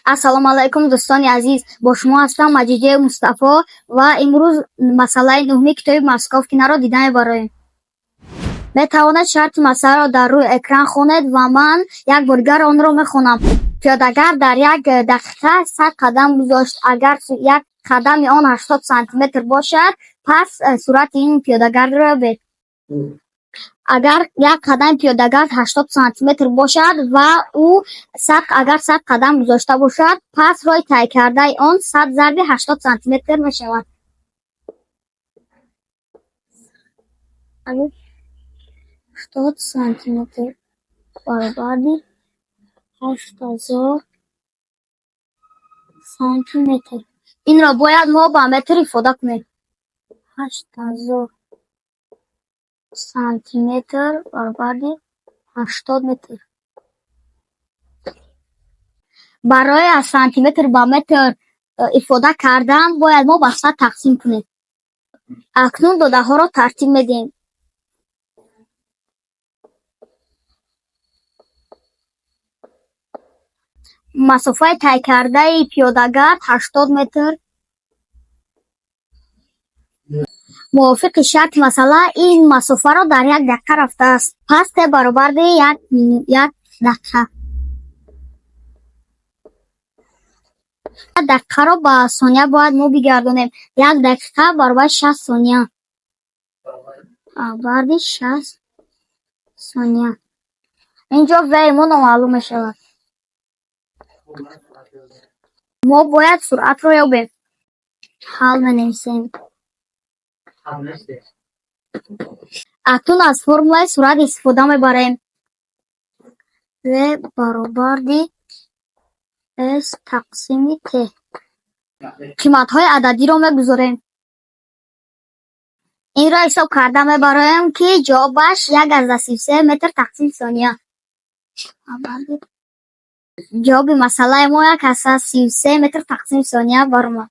Ассалому алайкум, дӯстони азиз! Бо шумо ҳастам Маҷидияи Мустафо ва имрӯз масъалаи нуҳуми китоби Московкинаро дида мебароем. Метавонед шарти масъаларо дар рӯи экран хонед ва ман як бор дигар онро мехонам. Пиёдагард дар як дақиқа 100 қадам гузошт. Агар як қадами он 80 сантиметр бошад, пас суръати ин пиёдагардро ёбед. Агар як қадами пиёдагард 80 сантиметр бошад ва ӯ агар 100 қадам гузошта бошад, пас роҳи тай кардаи он 100 зарби 80 сантиметр мешавад. 80 сантиметр баробари 8000 сантиметр. Инро бояд мо ба метр ифода кунем. 8000 сантиметр баробари 80 метр. Барои аз сантиметр ба метр ифода кардан бояд мо ба 100 тақсим кунем. Акнун додаҳоро тартиб медиҳем. Масофаи тай кардаи пиёдагард 80 метр. Мувофиқи шарти масъала ин масофаро дар як дақиқа рафтааст. Пас т баробари як дақиқа. Як дақиқаро ба сония бояд мо бигардонем. Як дақиқа баробари 60 сония. Баробари 60 сония. Инҷо в мо номаълум мешавад. Мо бояд суръатро ёбем. Ҳал менависем. Акнун аз формулаи суръат истифода мебарем. В баробари с тақсими т. Қиматҳои ададиро мегузорем. Инро ҳисоб карда мебароем, ки ҷавобаш 1,33 метр тақсими сония. Ҷавоби масъалаи мо 1,33 метр тақсими сония баромад.